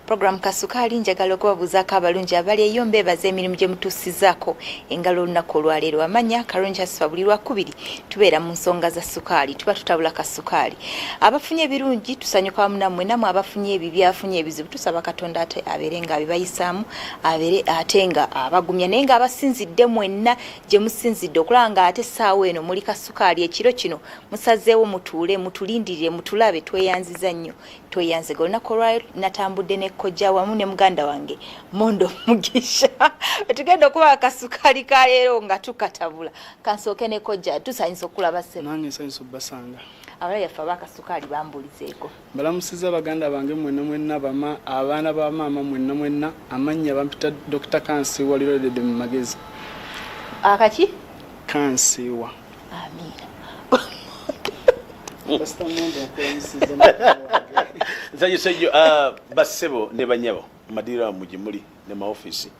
Program Kasukaali, njagala okubabuuzaako abalungi abali eyo, mbeebaza emirimu gye mutuusizaako engalo olunaku olwaleero. Amanya Karungi Asifa, buli lwakubiri tubeera mu nsonga za sukaali, tuba tutabula kasukaali. Abafunye ebirungi tusanyuka wamu nammwe, nammwe abafunye ebibi, abafunye ebizibu, tusaba Katonda ate abeere nga abibayisaamu, abeere ate nga abagumya, naye nga abasinzidde mwenna gye musinzidde okulaba nga ate essaawa eno muli kasukaali, ekiro kino musazeewo mutuule mutulindirire mutulabe, tweyanziza nnyo, tweyanzega. Olunaku olwayo natambudde ne kojja wamu ne muganda wange Mondo Mugisha, tugenda okuba akasukaali ka leero nga tukatabula. Kansooke ne kojja, tusanyusa okulaba ssebo. Nange nsanyusa obbasanga. Abalabi yaffe abakasukaali bambulizeeko. Mbalamusiza baganda bange mwenna mwenna, bama abaana ba maama mwenna mwenna. Amannya bampita Dr. Kansiiwa Lirodede mu magezi. Akaki? Kansiiwa. Amiina. Nsanyuse nnyo, bassebo ne banyabo, madiiro amu gye muli ne maofiisi,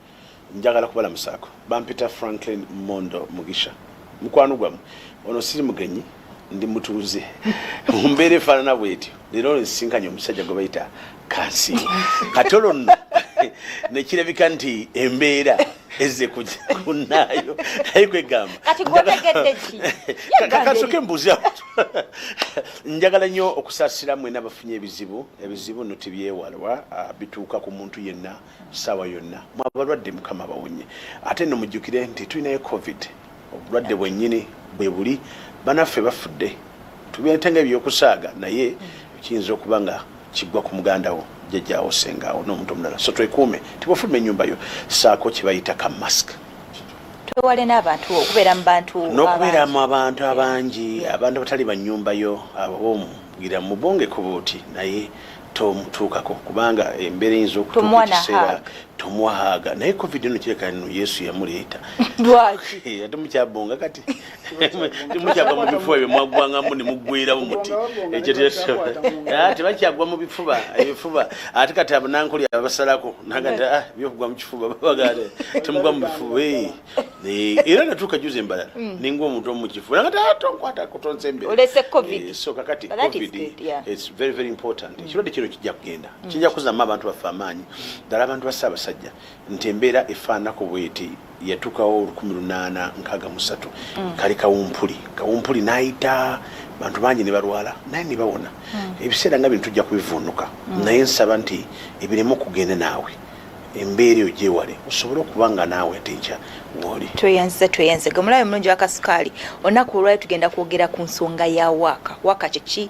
njagala kubalamusaako. Bampita Franklin Mondo Mugisha, mukwano gwammwe. Ono siri mugenyi, ndi mutuuze mu mbeera efaanana bwetyo. Leero nsisinkanye omusajja gwe bayita Kansiiwa. Kati olwo nno nekirabika nti embeera ezze kunaayo, naye kwegamba Kati gwotegedde ki? Kansooke mbuuze. Njagala nnyo okusaasira mwena abafunye ebizibu. Ebizibu nno tebyewalwa, bituuka ku muntu yenna ssaawa yonna. Mwe abalwadde, Mukama abawonye. Ate nno mujjukire nti tulinayo COVID, obulwadde bwennyini bwe buli. Banaffe bafudde, tubyete nga ebyokusaaga, naye kiyinza okuba nga kiggwa ku muganda wo, jjajjaawo, sengaawo n'omuntu omulala. So twekuume, tibwofuluma ennyumba yo, saako kye bayita ka mask. Twewale n'abantu okubeera mu bantu. N'okubeera mu abantu abangi, abantu abatali ba nnyumba yo, abo bomugira mubongeko buuti, naye tomutuukako, kubanga embeera eyinza okutuuka Tomuwa na ekiseera hug. Tomuwa hug. Naye COVID eno kireka nno Yesu yamuleeta. Lwaki? Ate mukyabonga, kati temukyagwa mu bifuba bye mwaggwangamu ne muggwerawo muti. Ekyo tebakyagwa mu bifuba, ebifuba. Ate kati abanankoli abasalako nagati, ah, byokugwa mu kifuba babagale temugwa mu bifuba. Era natuuka juzi embalala ningwa omuntu omu mu kifuba, nagati, ah, tonkwatako, tonsembere. Olese COVID. So kakati But that is COVID, good, yeah. it's very very important. Ekirwadde kino kijja kugenda, kijja kuzzamu abantu baffe amaanyi, ddala abantu ba Ssaabasajja, nti embeera efaananako bweti yatuukawo 1863, kali kawumpuli, kawumpuli n'ayita, bantu bangi ne balwala naye ne bawona. Ebiseera nga bino tujja kubivuunuka, naye nsaba nti ebireme okugenda naawe, embeera eyo gyewale, osobole okuba nga naawe ate nkya wooli. Tweyanziza, tweyanzega omulabe mulungi wa Kasukaali. Olunaku olwayo tugenda kwogera ku nsonga ya waaka. Waaka kyeki?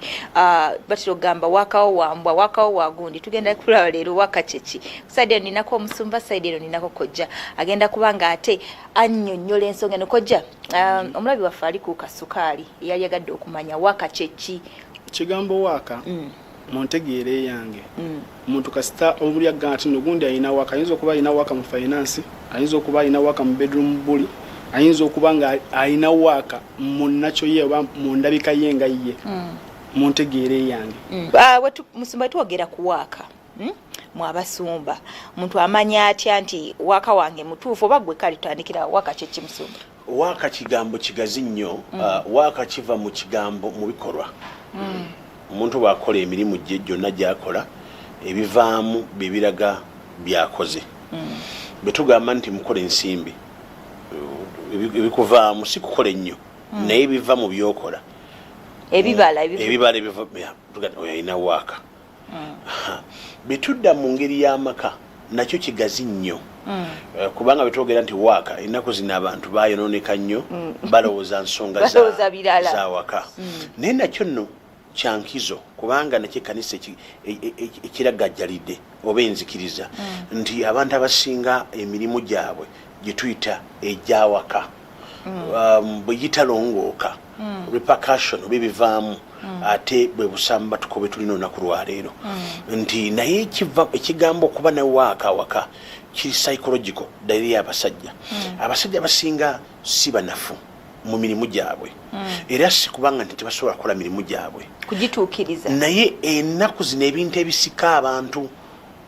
Batera okugamba waakawo wambwa, waakawo wagundi. Tugenda kulaba leero waaka kyeki. Side eno ninako omusumba, side eno ninako kojja, agenda kuba nga ate annyonnyola ensonga eno. Kojja, omulabi waffe ali ku Kasukaali eyali yagadde okumanya waaka kyeki. Kigambo waaka, mu ntegeera eyange, omuntu kasita omuli agamba nti no gundi alina waaka, ayinza okuba alina waaka mu finance, ayinza okuba alina waaka mu bedroom buli, ayinza okuba nga alina waaka mu nakyo ye oba mu ndabika ye nga ye, mu ntegeera eyange. Musumba, twogera ku waaka, Mwe abasumba, omuntu amanya atya nti waaka wange mutuufu? Oba gwe kale tutandikira, waaka kyeki, musumba? Waaka kigambo kigazi nnyo. Waaka kiva mu kigambo mu bikolwa. Omuntu bw'akola emirimu gye gyonna gy'akola, ebivaamu bye biraga byakoze. Bwe tugamba nti mukola ensimbi, ebikuvaamu si kukola ennyo, naye biva mu byokola. Ebibala. Ebibala ebiva, yeah, tugamba oyo alina waaka. Bwe tudda mu ngeri y'amaka, nakyo kigazi nnyo. Kubanga bwe twogera nti waaka, ennaku zino abantu bayonooneka nnyo, balowooza nsonga Balowooza birala. Za waka, naye nakyo nno kyankizo, kubanga nakyo ekkanisa ekiragajjalidde oba enzikiriza nti abantu abasinga emirimu gyabwe gye tuyita egyawaka, bwe gitalongooka, repercussion oba ebivaamu ate bwe busambatuko bwe tulina olunaku lwaleero. Nti naye ekigambo okuba ne waaka awaka kiri psychological ddala eri abasajja. Abasajja abasinga si banafu mu mirimu gyabwe, era si kubanga nti tebasobola kukola mirimu gyabwe kugituukiriza. Naye ennaku zino ebintu ebisika abantu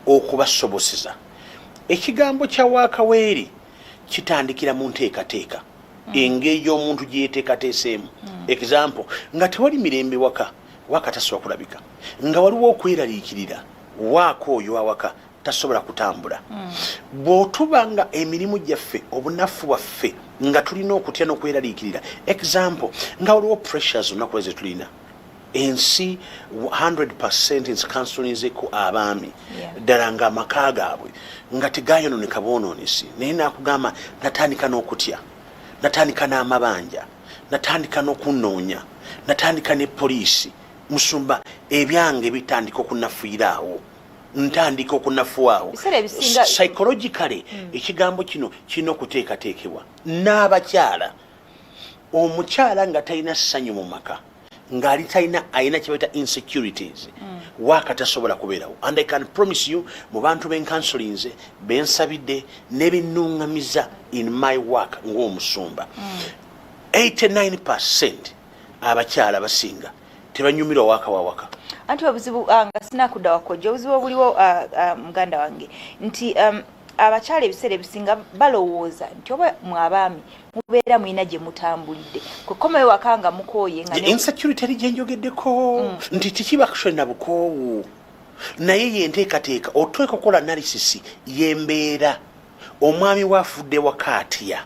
okubasoboseza, ekigambo kya waakaweeri kitandikira mu nteekateeka, engeri y'omuntu gye yeteekateeseemu. Example, nga tewali mirembe waka, waaka tasobola kulabika. Nga waliwo okweraliikirira, waaka oyo awaka. Tasobola kutambula. Bw'otuba nga emirimu gyaffe, obunafu bwaffe, nga tulina okutya n'okweraliikirira, example nga waliwo pressures olunaku lwe zetulina ensi 100 nsikansulinzeko abaami ddala nga amaka gaabwe nga tegayononeka bwonoonesi, naye nakugamba natandika n'okutya, natandika n'amabanja, natandika n'okunoonya, natandika ne poliisi. Musumba, ebyange bitandika okunafuyira awo, ntandika okunafuwaawo psychologically. Ekigambo kino kirina okuteekateekebwa n'abakyala. Omukyala nga talina ssanyu mu maka, ng'ali talina, alina kyebaita insecurities, waaka tasobola kubeerawo. And I can promise you, mu bantu benkansulinze, bensabidde nebinuŋŋamiza in my work ng'omusumba, 89% abakyala basinga tebanyumirwa waaka wawaka. Anti obuzibu, nga sinakudda wakojja, obuzibu obuliwo, muganda wange, nti abakyala ebiseera ebisinga balowooza nti oba mwe abaami mubeera mulina gye mutambulidde, kwekomayo waka nga mukooye nga Insecurity eri gyenjogeddeko nti tekiba actually na bukoowu, naye yenteekateeka oteeka okukola analysis y'embeera. Omwami waafudde waka atya?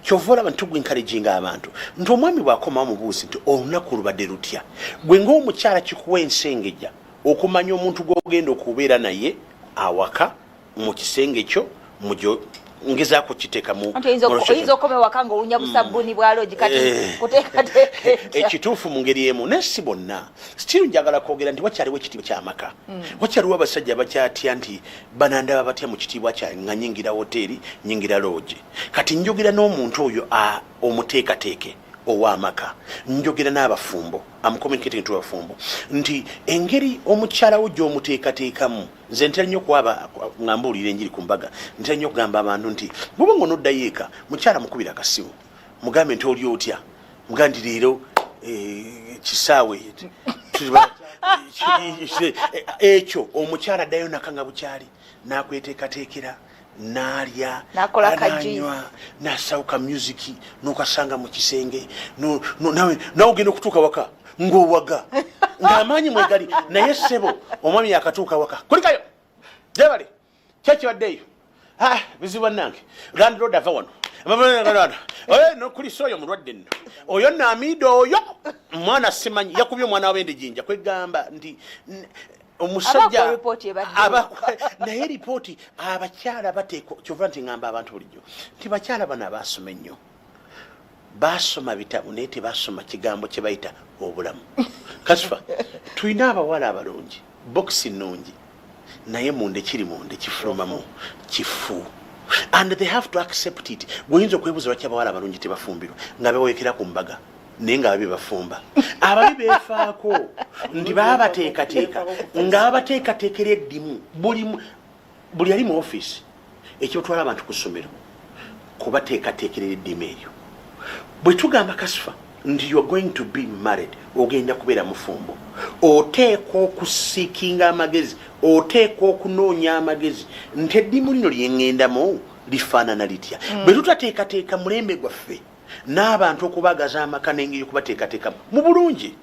Kyova olaba nti tugu-encouraginga abantu nti omwami bw'akomawo mubuuzi nti olunaku lubadde lutya. Gwe ng'omukyala kikuwa ensengejja okumanya omuntu gw'ogenda okubeera naye awaka mu kisenge kyo mugyo ngezaako kiteeka mu Anti oyinza mu oyinza okoma ewaka ng'owunya busabbuuni bwa loogi, kati kuteekateeka etya? Ekituufu mu ngeri emu, naye si bonna. Still njagala kwogera nti wakyaliwo ekitiibwa ky'amaka, wakyaliwo abasajja bakyatya nti banandaba batya mu kitiibwa kyange nga nyingira woteeri, nyingira loogi. Kati njogera n'omuntu oyo omuteekateeke ow'amaka, njogera n'abafumbo, am communicating to abafumbo nti engeri omukyala wo gy'omuteekateekamu. Nze ntera nnyo okuwaba nga mbuulira enjiri ku mbaga, ntera nnyo okugamba abantu nti bwoba nga onoddayo eka, mukyala mukubira akasimu, mugambe nti oli otya, mugambe nti leero kisaawe ekyo. Omukyala addayo naka nga bukyali, nakweteekateekera, n'alya, N'akola ka juice. N'anywa, n'assawo ka music n'okasanga mu kisenge. Nawe ogenda okutuuka waka ng'owaga ng'amaanyi mwegali. Naye ssebo, omwami yakatuuka waka, kulikayo gyebale, kyekibaddeeyo? Ah, bizibu bannange, landlord ava wano. Eh, nokulisa oyo mulwadde nno, oyo nno amiida, oyo mwana simanyi yakubye omwana wabende jinja. Kwegamba nti omusajja Abakuwa ripooti ebaddewo. Naye ripooti abakyala bateekwa. Kyova nti ngamba abantu bulijjo nti bakyala bano abasoma ennyo basoma bitabo, naye tebasoma kigambo kye bayita obulamu. Kasifa tulina abawala abalungi, bokisi nnungi, naye munda ekiri munda ekifulumamu kifu, and they have to accept it. Gweoyinza okwebuuza lwaki abawala abalungi tebafumbirwa, nga bewekera ku mbaga, naye nga babi bafumba. Ababi beefaako nti babateekateeka nga babateekateekera eddimu. Buli ali mu ofiisi ekibatwala abantu ku ssomero kubateekateekerera eddimu eryo. Bwe tugamba kasifa nti you are going to be married, ogenda kubeera mufumbo, oteekwa okusiikinga amagezi, oteekwa okunoonya amagezi nti eddimu lino lyeŋŋendamu lifaanana litya. Bwe tutateekateeka mulembe gwaffe n'abantu okubagaza amaka n'engeri okubateekateekamu mu bulungi,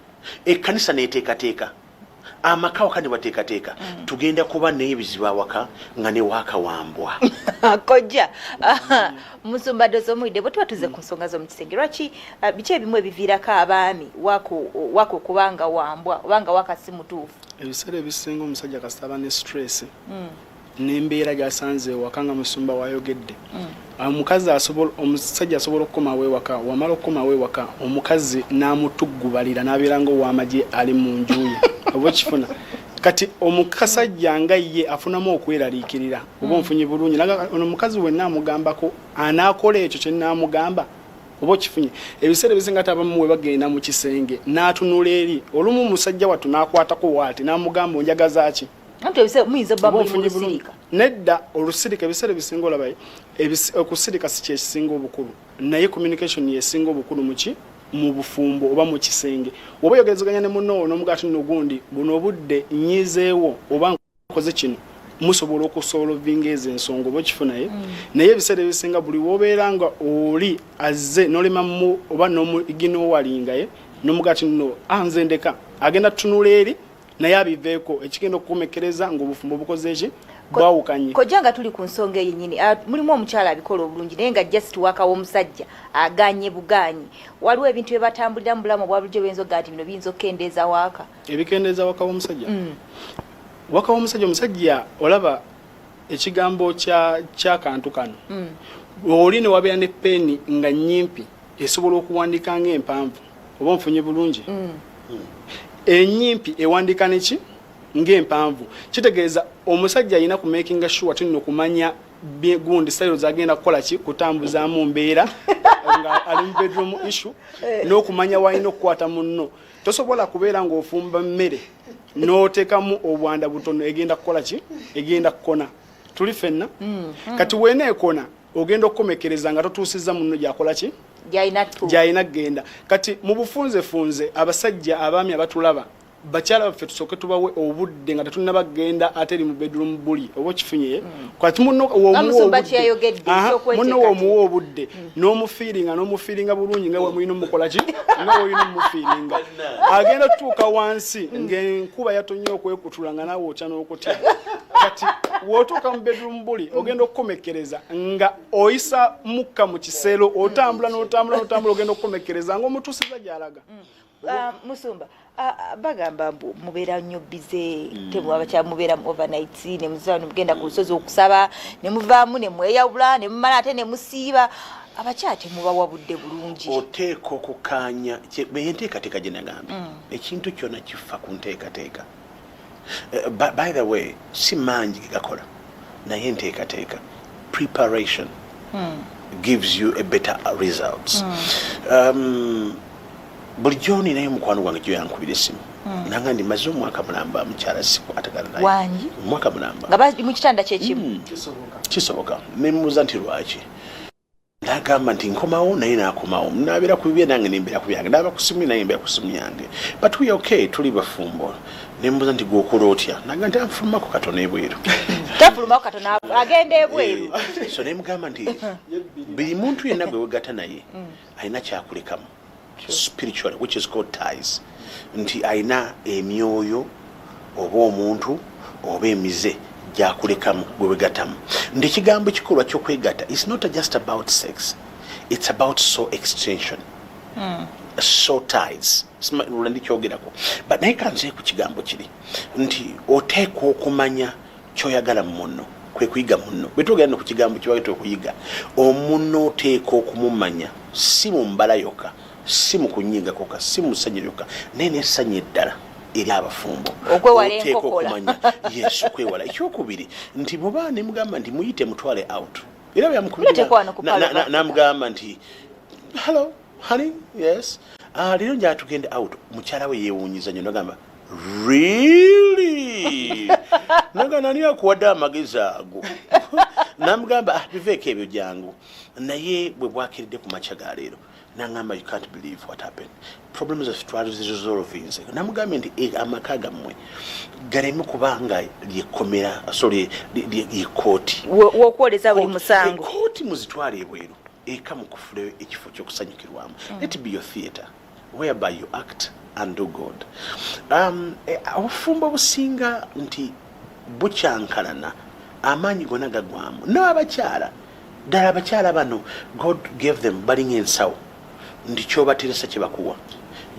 ekkanisa n'eteekateeka amaka waka ne bateekateeka, tugenda kuba n'ebizibu awaka nga ne waakawambwa. Kojja musumba dozi omuwidde, bwe tuba tuze ku nsonga z'omu kisenge, lwaki, biki ebimu ebiviirako abaami waako okuba nga wambwa oba nga waka si mutuufu? Ebiseera ebisinga omusajja kasita aba ne stress n'embeera gy'asanze ewaka, nga musumba wayogedde, omukazi asobola, omusajja asobola okukomawo ewaka, wamala okukomawo ewaka omukazi n'amutuggubalira, n'abeera nga ow'amagye ali mu nju ye, oba okifuna. Kati omukasajja nga ye afunamu okweraliikirira, oba onfunye bulungi? Naga ono omukazi wenna amugambako anaakola ekyo kye nnaamugamba, oba okifunye? Ebiseera ebisinga ate abamu we bagenda mu kisenge n'atunula eri, olumu musajja wattu n'akwatako waati n'amugamba, onjagaza ki? Anti ebiseera muyinza obba Oba muli mu ofunye bulungi? lusirika. Nedda, olusirika ebiseera ebisinga olaba okusirika si kyekisinga obukulu, naye communication yesinga obukulu muki mu bufumbo oba mu kisenge. Oba oyogerezeganya ne munoowo n'omugaa ti nno gundi buno obudde nyiizeewo oba nkoze kino, musobola okusolovinga ezo ensonga, oba okifunaye. Naye ebiseera ebisinga buli wobeera nga oli azze nolema mu oba nomuiginowalingaye nomugaa ti nno, ah, nze ndeka, agenda tutunula eri naye abiveeko, ekigenda okukomekereza ng'obufumbo bukoze eki? Bwawukanye. Kojja, nga tuli ku nsonga eyo nyini, mulimu omukyala abikola obulungi, naye nga just work w'omusajja aganye buganyi. Waliwo ebintu bye batambulira mu bulamu obwa bulijjo biyinza okugaa nti bino biyinza okukendeeza work? Ebikendeeza work w'omusajja? Work w'omusajja, omusajja olaba ekigambo kyakantu kano, oli ne wabeera ne peeni nga nyimpi, esobola okuwandiika ng'empanvu. Oba onfunye bulungi? Enyimpi ewandiika neki ng'empanvu. Kitegeeza omusajja alina ku makinga sure tulina okumanya gundi style zagenda kukola ki, kutambuzaamu mbeera nga ali mu bedroom issue, n'okumanya walina okukwata munno. Tosobola kubeera ng'ofumba mmere n'oteekamu obwanda butono, egenda kukola ki? Egenda kukona. Tuli ffenna? Kati weena ekona, ogenda okukomekereza nga totuusizza munno gyakola ki? Gyalina tu. Gyalina kugenda. Kati mu bufunzefunze, abasajja, abaami abatulaba, bakyala baffe tusooke tubawe obudde nga tetunnaba kugenda ate eri mu bedroom buli oba okifunye. Kati munno Nga Musumba kyeyayogedde, ekyokweteekateeka. Munno womuwa obudde n'omufiiringa, n'omufiiringa bulungi nga wemulina omukola ki, nga wolina omumufiiringa, agenda tutuuka wansi ng'enkuba yatonye okwekutula, nga naawe otya n'okutya. Kati w'otuuka mu bedroom buli, ogenda okukomekereza nga oyisa mukka mu kiseero, otambula n'otambula n'otambula, ogenda okukomekereza ng'omutuusiza gy'alaga. Musumba, bagamba mbu mubeera nnyo busy, abakyala mubeera mu overnight, ne muza ne mugenda ku lusozi okusaba, ne muvaamu ne mweyawula, ne mumala ate ne musiiba. Abakyala temubawa budde bulungi. Oteeka okukkaanya enteekateeka gye nagambye. Ekintu kyonna kifa ku nteekateeka. By the way, si mangi ge gakola, naye enteekateeka, preparation gives you a better results. Bulijjo ninayo mukwano gwange gyo yankubira essimu nanga ndi maze omwaka mulamba mukyala sikwatagana naye. Wangi? Omwaka mulamba. Nga bali mu kitanda kyekimu? Kisoboka. Nemubuuza nti lwaki? Nagamba nti nkomawo naye nakomawo, nabeera ku bibye, nange nembeera ku byange, naba ku simu ye, nange mbeera ku simu yange, but we okay, tuli bafumbo. Nembuuza nti gwokola otya? Naga nti anfulumako katono ebweru. Tafulumako katono, agenda ebweru. So nemugamba nti buli muntu yenna gwe wegatta naye alina kyakulekamu spiritually, which is called ties, nti alina emyoyo oba omuntu oba emize gyakulekamu gwe wegattamu, nti ekigambo ekikolwa kyokwegatta is not just about sex, it's about soul extension, soul ties. Lula ndikyogerako, but naye kanzire ku kigambo kiri nti oteekwa okumanya kyoyagala mu munno, kwe kuyiga munno. Bwe twogera no ku kigambo kibaita okuyiga omunno, oteeka okumumanya si mu mbala yokka, si mu kunyiga kwokka, si mu ssanyu lyokka, naye n'essanyu eddala eri abafumbo. Okwewala Oteeka enkokola. okumanya, yes, okwewala. Ekyokubiri nti bw'oba nemugamba nti muyite mutwale out, era bwe yamukubirira Muleeteko wano ku Palo Africa. N'amugamba nti hello honey, yes, leero njala tugende out. Mukyala we yeewuunyiza nnyo, nagamba really? Naga nani akuwadde amagezi ago? Namugamba ah, biveeko ebyo, jangu. Naye bwe bwakiridde ku makya ga leero, nangamba you can't believe what happened, problems zaffe twaliziresolvinze. Namugambye nti amaka gammwe galeme kubanga lyekomera, sorry, lyekooti. Wokwoleza buli musango. Ekooti muzitwale ebweru, eka mukufuleyo ekifo ky'okusanyukirwamu. Let be your theatre whereby you act and do God. Obufumbo obusinga nti bukyankalana, amaanyi gonna gagwamu n'abakyala, ddala abakyala bano God gave them, balinga ensawo nti kyobateresa kyebakuwa.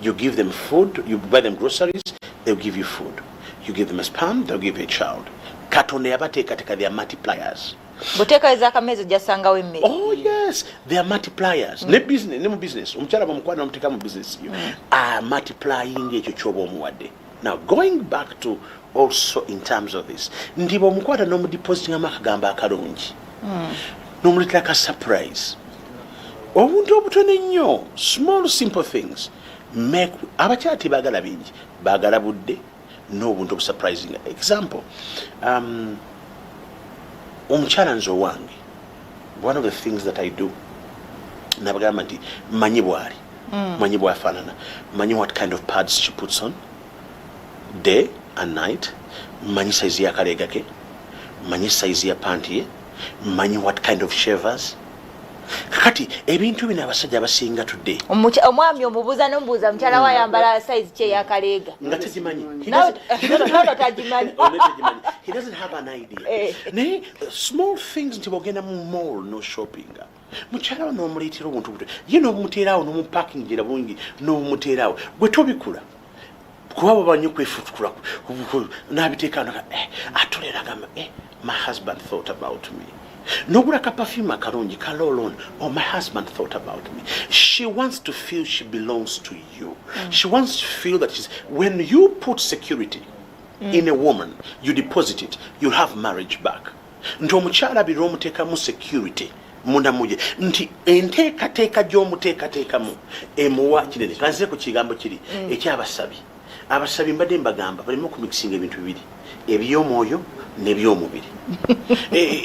You give them food, you buy them groceries, they'll give you food. You give them a sperm, they'll give you a child. Katonda yabateekateeka, they are multipliers. Bw'oteekaweza akameezi, ojjasangawo emmere. Oh yes, they are multipliers. Ne business, ne mu business, omukyala bw'omukwana n'omuteeka mu business yo, multiplying ekyo ky'oba omuwadde. Now going back to also in terms of this, nti bw'omukwata n'omudepositingamu akagambo akalungi, n'omuleetera ka surprise, obuntu obutono ennyo, small simple things make. Abakyala tebaagala bingi, baagala budde n'obuntu obusurprising. Example, omukyala nze owange, one of the things that I do, nabagamba nti manyi bwali, manyi bwafaanana, manyi what kind of pads she puts on day and night, manyi size yakaleega ke, manyi size ya panty ye, manyi what kind of shavers. Kakati ebintu bino abasajja abasinga tudde Omwami omubuuza nomubuuza, mukyala we ayambala size ki eyakaleega? Nga tagimanyi. Nawe tagimanyi. Oh, naye tagimanyi. He doesn't have an idea. Naye small things, nti bwogenda mu mall no shoppinga, mukyala we n'omuleetera obuntu buto, ye n'obumuteeraawo, n'omupakingira bungi n'obumuteeraawo, gwe tobikula kuba babanyi kwefutukula n'abiteeka atolera, agamba, "Eh, my husband thought about me." Nogula ka perfume akalungi ka roll-on, "Oh, my husband thought about me." She wants to feel she belongs to you. She wants to feel that she's, when you put security in a woman, you deposit it, you have marriage back. Nti omukyala biri omuteekamu security munda muje, nti enteekateeka gy'omuteekateekamu emuwa kinene. Kanzire ku kigambo kiri ekyabasabi. Abasabi mbadde mbagamba baleme okumixinga ebintu bibiri, ebyomwoyo n'ebyomubiri.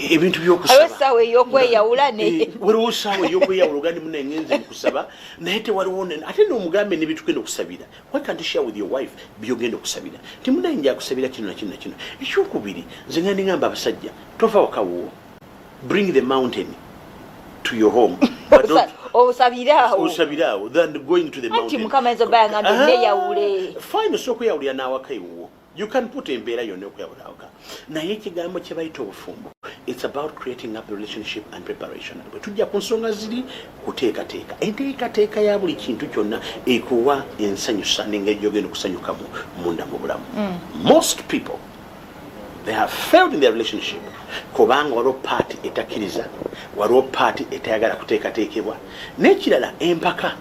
Ebintu Waliwo byokusaba. Essaawa ey'okweyawula ne Waliwo essaawa ey'okweyawula, ogandi muna engenze mu kusaba, naye tewaliwo ate noomugambe nebitugenda okusabira. Why can't you share with your wife byogenda okusabira, nti munaye nja kusabira kino nakino nakino? Ekyokubiri, nze nga ndingamba abasajja, tova waka wuwo, bring the mountain to your home, but don't Osabire awo. Osabire awo than going to the Anti mountain. Mukama ayinza obba yagambye Ah, neeyawule. Fine, osobola okweyawulira n'awaka ewuwo. You can put embeera yonna okweyawula awaka, naye ekigambo kye bayita obufumbo, it's about creating up the relationship and preparation. Bwe tujja ku nsonga ziri kuteekateeka, enteekateeka ya buli kintu kyonna ekuwa ensanyusa n'engeri gyogenda okusanyukamu munda mu bulamu. Most people, they have failed in their relationship kubanga waliwo part etakkiriza, waliwo part etayagala kuteekateekebwa. N'ekirala, empaka.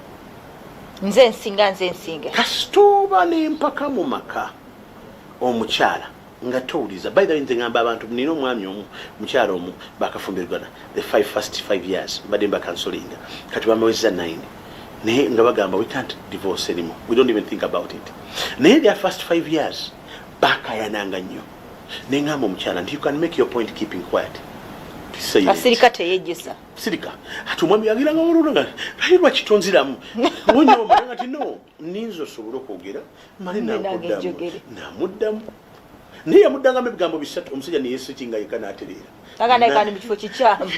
Nze nsinga, nze nsinga. Kasita oba n'empaka mu maka, omukyala nga towuliza. By the way, nze ngamba abantu, nina omwami omu, mukyala omu, bakafumbirigana, the first 5 years mbadde mbacounselinga, kati bamaweza 9, naye nga bagamba, "We can't divorce anymore, we don't even think about it." Naye their first 5 years bakayananga nnyo. Neŋŋamba omukyala nti, "You can make your point keeping quiet." Silent. Asirika teyejjusa. Sirika. Ati omwami yagiranga olulwo nga naye lwaki tonziramu onyoma nga ti no ninza osobole okwogera male. Nze nange Nakuddamu. Njogere. Namuddamu, naye yamuddangamu ebigambo bisatu, omusajja neyesekinga yeka n'atereera. Aga naye kandi mu kifo kikyamu.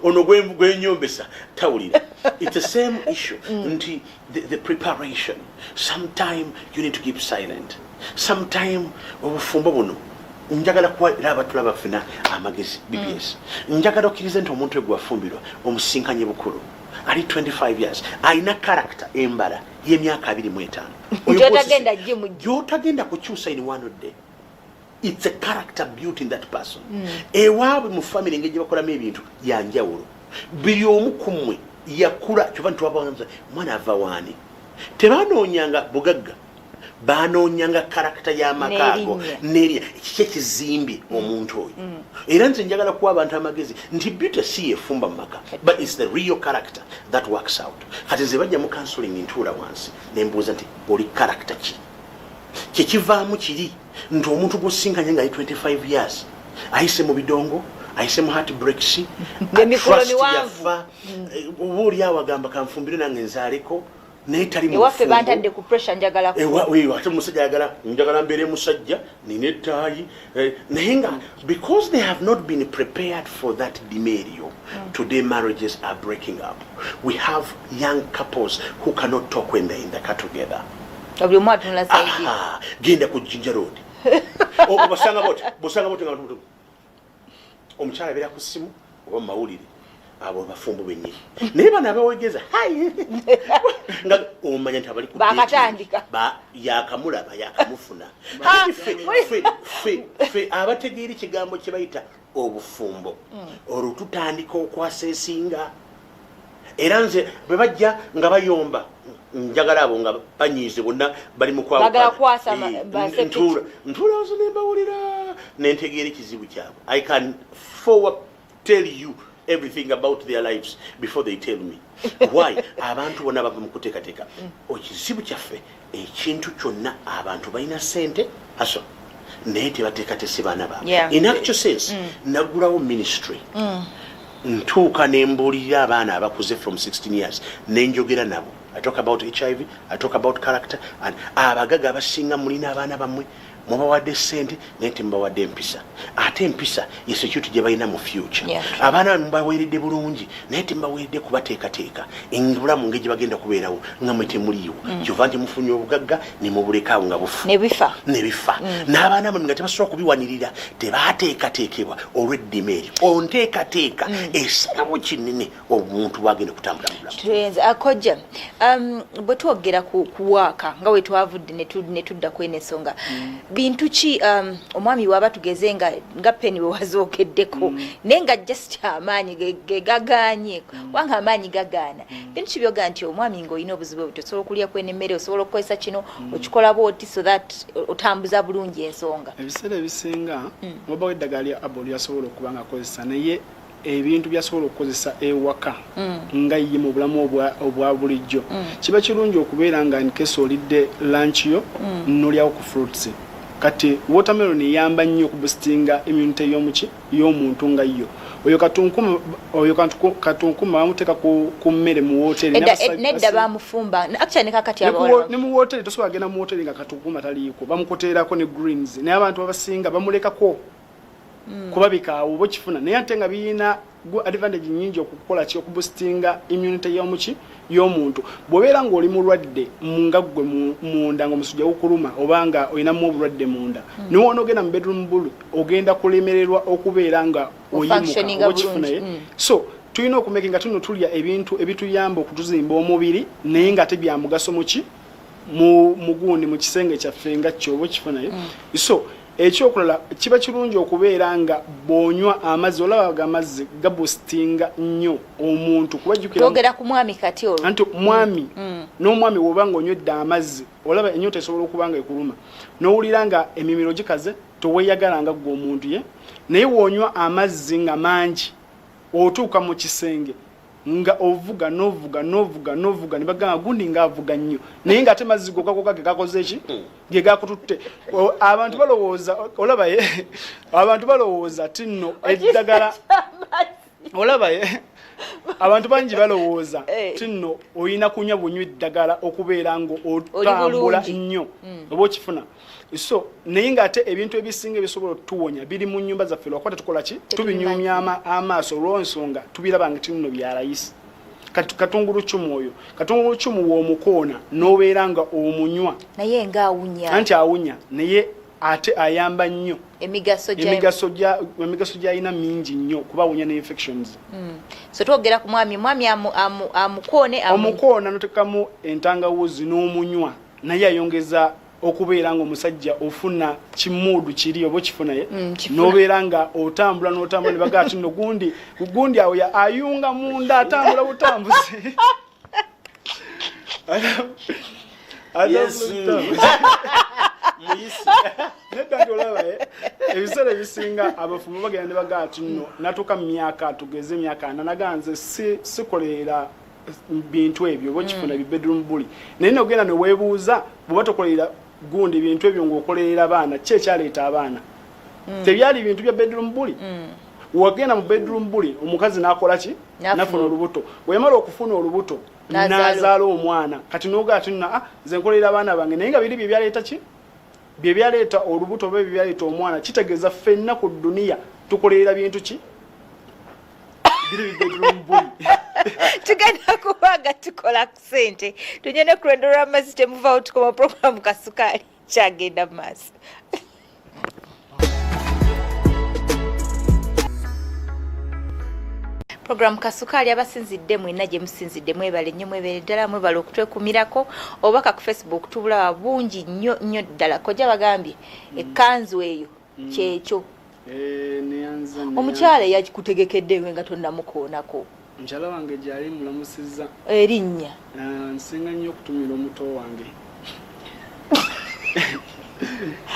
Ono gwenyombesa tawulira. It's the same issue nti the preparation, sometime you need to keep silent. Sometime obufumbo buno, njagala kuwa era abatulaba ffena amagezi, BBS, njagala okkirize nti omuntu egwafumbirwa omusinkanye bukulu, ali 25 years, alina character embala y'emyaka 25. Oyo Gy'otagenda gye. Gy'otagenda kukyusa in one day. It's a character built in that person. Ewaabwe mu family, engeri gye bakolamu ebintu yanjawulo. Buli omu ku mmwe yakula kyova ntwabaanza mwana ava waani, tebanoonyanga bugagga, banoonyanga character y'amaka ago. N'erinnya. N'erinnya, kiki ekizimbye omuntu oyo. Era nze njagala kuwa abantu amagezi nti beauty si yefumba mu maka, but it's the real character that works out. Kati nze bajja mu counseling, ntuula wansi nembuuza nti, "Oli character ki?" Kyekivaamu kiri nti omuntu gwosinkanye nga ali 25 years ayise mu bidongo, ayise mu heartbreaks, Ng'emikolo trust miwanvu. yafa. Oba oli awo agamba, "Kanfumbire nange nzaaleko," naye tali mu Ewaffe bufumbo. bantadde ku pressure, njagala Ate omusajja ayagala, "Njagala mbeere musajja, nina ettaayi." Naye nga because they have not been prepared for that dimerio, today marriages are breaking up. We have young couples who cannot talk when they're in the car together. Buli omu atunula side. Aha, genda ku Jinja Road. Obasanga boti, bosanga boti nga omukyala abeera ku ssimu oba mu mawulire. Abo bafumbo bennyini, naye bano abawegeza hi nga omanya nti abali ku Bakatandika. dating, yakamulaba, yakamufuna. Kati ffe abategeera ekigambo kye bayita obufumbo, olwo tutandika okwasesinga. Era nze bwe bajja nga bayomba, njagala abo nga banyiize bonna bali mu kwawukana. Bagala kwasama, Ntuula nze nembawulira nentegeera ekizibu kyabwe. I can forward tell you everything about their lives before they tell me why. Abantu bonna bava mu kuteekateeka. Ekizibu kyaffe, ekintu kyonna, abantu balina sente aso, naye tebateekateese baana baabwe. In actual sense, naggulawo ministry, ntuuka nembuulirira abaana abakuze from 16 years, nenjogera nabo. I talk about HIV, I talk about character, and abagaga abasinga mulina abaana bammwe Mubawadde sente naye temubawadde empisa, ate empisa ye security gye balina mu future. Abaana bamwe mubaweeredde bulungi naye temubaweeredde kubateekateeka obulamu ngeri gye bagenda kubeerawo nga mwe temuliiwo. Kyova nti mufunye obugagga ne mubuleka awo nga bufu ne bifa. Ne bifa. N'abaana bamwe nga tebasobola kubiwanirira, tebateekateekebwa olw'eddima eryo. Onteekateeka esalawo kinene omuntu bwagenda okutambula mu bulamu. Tuyenze akojja, bwe twogera ku waaka nga we twavudde ne tudda ku eno ensonga, bintu ki, omwami waba tugeze nga peni we wazoogeddeko, naye nga just amaanyi ge gagaanye, kubanga amaanyi gagaana, bintu ki byoga nti omwami ng'olina obuzibu bwe osobola okulya kweno emmere, osobola okukozesa kino, okikola bwoti so that otambuza bulungi ensonga? Ebiseera ebisinga wabawo eddagala lya abo lyasobola okuba nga akozesa, naye ebintu byasobola okukozesa ewaka nga ye mu bulamu obwa bulijjo, kiba kirungi okubeera nga nkesa olidde lunch yo nolyawo ku fruits. Kati watermelon eyamba nnyo okuboostinga immunity y'omuki y'omuntu nga yo. Oyo katunkuma, oyo katunkuma bamuteeka ku mmere mu wooteri. Nedda, bamufumba actually ne kakati abawala. Ne mu wooteri tosobola genda mu wooteri nga katunkuma taliiko, bamukoteerako ne greens, naye abantu abasinga bamulekako kubabika awo oba okifuna, naye ate nga biyina advantage nyingi okukola ki, okuboostinga immunity y'omuki y'omuntu. Bw'obeera ng'oli mulwadde nga ggwe munda nga omusujja gukuluma oba nga olinamu obulwadde munda, niwoona ogenda mu bedroom bully ogenda kulemererwa okubeera nga oyimuka ofunctioninga oba okifuna bulungi. Ye so tulina okumakinga tuno tulya ebintu ebituyamba okutuzimba omubiri, naye nga ate bya mugaso muki mu mugundi mu kisenge kyaffe nga kyo oba okifuna ye. So ekyokulala, kiba kirungi okubeera nga bw'onywa amazzi, olaba ga amazzi gaboostinga nnyo omuntu kuba jjukira Twogera ku mwami kati olwo. Anti mwami n'omwami woba nga onywedde amazzi, olaba ennyota esobola okuba nga ekuluma n'owulira nga emimiro gikaze, toweeyagala nga ggwe omuntu ye, naye w'onywa amazzi nga mangi otuuka mu kisenge nga ovuga n'ovuga n'ovuga n'ovuga ne bagamba gundi ng'avuga nnyo, naye ng'ate mazzi gokka gokka ge gakoze ki, ge gakututte. Abantu balowooza, olaba ye, abantu balowooza ti nno eddagala, olaba ye, abantu bangi balowooza ti nno olina kunywa bunywi ddagala okubeera nga otambula bulungi. nnyo oba okifuna. So naye ng'ate ebintu ebisinga ebisobola otuwonya biri mu nyumba zaffe, lwakuba tetukola ki, tubinyumya amaaso olw'ensonga tubiraba nga ti nno bya layisi. Kati katungulucumu, oyo katungulucumu w'omukoona n'obeera nga omunywa, Naye ngaawunya. Anti awunya, naye ate ayamba nnyo. Emigaso gya Emigaso gyalina mingi nnyo kuba awunya ne infections. So twogera ku mwami, mwami amukoone Omukoona notekamu entangawuzi n'omunywa, naye ayongeza okubeera nga omusajja ofuna kimuudu kiri oba okifuna ye, Kifuna. N'obeera nga otambula n'otambula ne bagaa ti nno gundi gundi awo ayunga munda, atambula butambuzi. Yesu. Muyisi. Nedda nti olaba ebiseera ebisinga abafumbo bagenda ne bagaa ti nno natuuka mu myaka, tugeze emyaka 40, nagaa nze sikolerera bintu ebyo oba okifuna, bi bedroom bully, naye nogenda neweebuuza bw'oba tokolerera gundi bintu ebyo ng'okolerera abaana, ki ekyaleeta abaana? Tebyali bintu bya bedroom bully? Wagenda mu bedroom bully, omukazi n'akola ki? N'afuna. Nafuna olubuto. Bwe yamala okufuna olubuto N'azaala. N'azaala omwana. Kati nogaa ti nno, ah, nze nkolerera abaana bange, naye nga biri bye byaleeta ki, bye byaleeta olubuto oba ebyo byaleeta omwana. Kitegeeza ffenna ku dduniya tukolerera bintu ki, biri bi bedroom bully. Tugenda kubanga tukola ku ssente, tunyene ku lwendo lw'amazzi, temuvaawo, tukoma programu Kasukaali kyagenda mu maaso. Programu Kasukaali, abasinzidde mwenna gye musinzidde mwebale nnyo, mwebale ddala, mwebale okutwekumirako. Obubaka ku Facebook tubulaba bungi nnyo nnyo ddala. Kojja bagambye ekkanzu eyo kyekyo. Eh, neyanza. Omukyala eyakikutegekedde we nga tonnamukoonako? Mukyala wange gyali mulamusizza. Erinnya? Ah, nsinga nnyo okutumira omuto wange.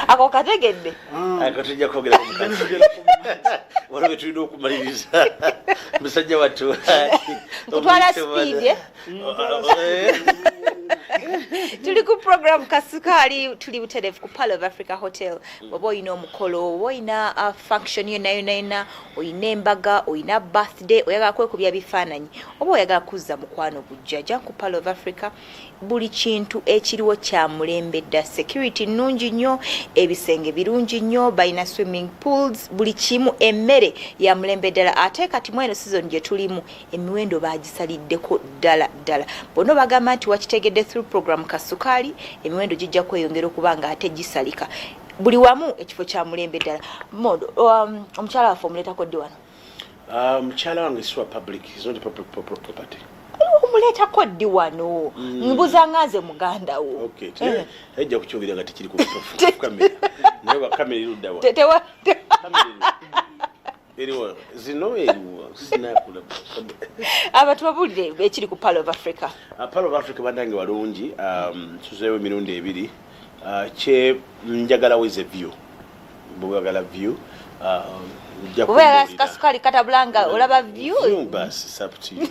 Ako kategedde. Ako tujja kwogera ku mukazi, waliwo bye tulina okumaliriza, musajja wattu. Kutwala speed, eh? Tuli ku program Kasukaali, tuli butereevu ku Pearl of Africa Hotel. Oba olina omukolo, oba olina function yonna yonna yonna, olina embaga, olina birthday, oyagala kwekubya bifaananyi, oba oyagala kuzza mukwano gujja, jja ku Pearl of Africa. Buli kintu ekiriwo kya mulembe dda, security nnungi nnyo, ebisenge birungi nnyo, balina swimming pools, buli kimu, emmere ya mulembe ddala. Ate kati mweno season gye tulimu, emiwendo bagisaliddeko ddala ddala. Bonna bagamba nti wakitegedde through program Kasukaali, emiwendo gijja kweyongera okuba nga ate gisalika buli wamu. Ekifo kya mulembe ddala. Mondo, omukyala waffe omuleetako ddi wano? Mukyala wange si wa public, is not a public property. Omuleetako ddi wano? Mbuza nga nze muganda wo. Okay, ejja kukyogera nga tekiri ku kamera, naye ba kamera eruddawa? Kamera eriwo, zino eriwo, sinakula. Abantu babulire ekiri ku Pearl of Africa. Pearl of Africa, bandange, walungi. Tuzeewo emirundi ebiri. Kye njagalawo is a view. Bwewagala view, nja oba oyagala kumbuulira. Kasukaali katabula nga olaba view. View, basi, it's up to you,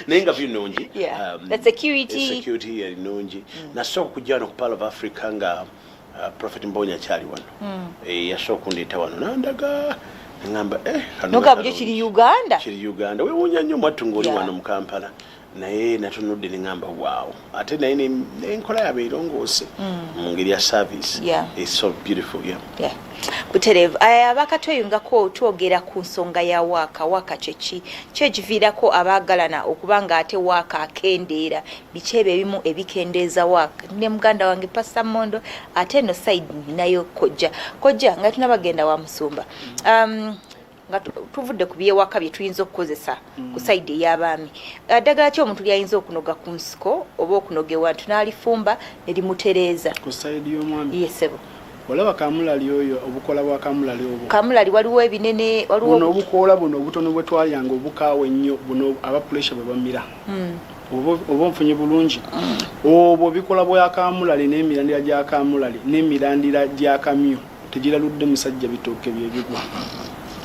naye nga view nungi. The security. Security yali nungi. Nasooka okujja wano ku Pearl of Africa nga Prophet Mbonya akyali wano. Eh, yasooka okundeeta wano nandaga, neŋamba, eh, kano noga nga bujo kalungi. Kiri Uganda. Kiri Uganda, wewuunya nnyo mwattu ngaoli wano mu Kampala, naye natunudde neŋamba, "Waawo." Ate naye n'enkola yabe erongoose mu ngeri ya service. It's so beautiful, yeah. Yeah. Butereevu. Abakatweyungako, twogera ku nsonga ya waaka. Waaka kyeki? Kyekiviirako abaagalana okuba nga ate waaka akendeera? Biki ebyo ebimu ebikendeeza waaka? Ne muganda wange Pastor Mondo, ate eno side nayo kojja. Kojja, nga tunabagenda wa musumba, nga tuvudde ku byewaka bye tuyinza okukozesa ku side ey'abaami, ddagala ki omuntu lyayinza okunoga ku nsiko oba okunoga ewantu n'alifumba ne limutereeza? Ku side y'omwami? Yesebo. Olaba kamulali oyo, obukola bwa kamulali obwo? Kamulali waliwo ebinene, waliwo buno obukoola buno obutono bwe twalyanga, obukaawa ennyo buno, aba pressure bwe bamira. Oba onfunye bulungi? Obwo bikola bwa kamulali n'emirandira gya kamulali n'emirandira gya kamyu tegiraludde musajja, bitooke byebigwa.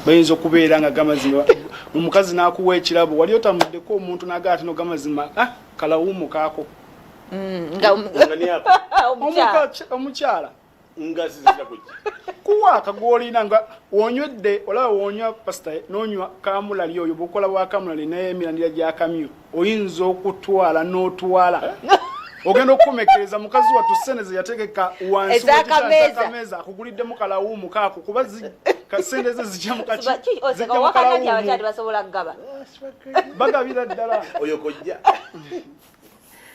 Bayinza okubeera nga gamazima omukazi n'akuwa ekirabo, wali otamuddeko omuntu n'agaa ati nogamazima, ah, kalawumu kaako. Nga Nga ni ako. Omukyala. Omukyala. Nga zizira kujja. Kuwaaka gwolina nga wonywedde, olaba wonywa, pasita, nonywa kamulali oyo, bukola bwa kamulali n'emirandira gya kamyu, oyinza okutwala n'otwala, ogenda okukomekereza mukazi wattu sente ze yategeka wansi Ez'akameeza. Ez'akameeza, akuguliddemu kalawumu kaako, kuba sente ze zijja mu kaki, zijja mu Wakana nti abakyala kalawumu. tebasobola kugaba. Bagabira ddala. Oyo kojja.